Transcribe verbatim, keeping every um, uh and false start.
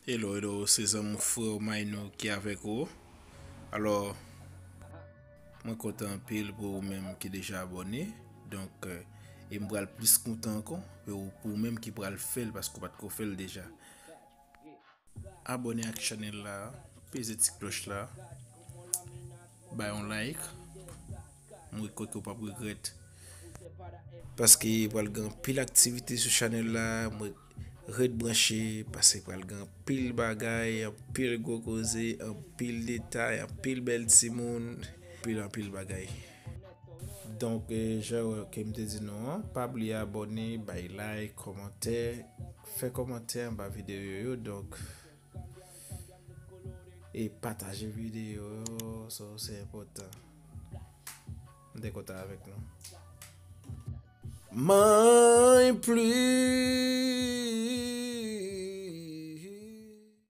Hello, hello, se zanmi w frè w Mayno ki avèk ou. Alò, mwen kontan anpil pou ou menm ki deja abòne. Donk, eh, e m pral plis kontan ankò pou ou, pou ou menm ki pral fè l paske w pa t ko fè l deja. Abòne ak chanèl la, peze ti klòch la, bay yon like. Mwen kwè ke w p ap regrèt. Paske pral gen anpil aktivite sou chanèl la, mwen ret branche, paske pral gen anpil bagay, anpil gwo koze, anpil detay, anpil bèl timoun, anpil, anpil bagay. Donk, eh, jan ke m te di nou an, pa bliye abòne, bay like, kòmantè, fè kòmantè anba videyo yo, donk, e pataje videyo yo, so, se enpòtan. M te kontan avèk nou. Mwen plis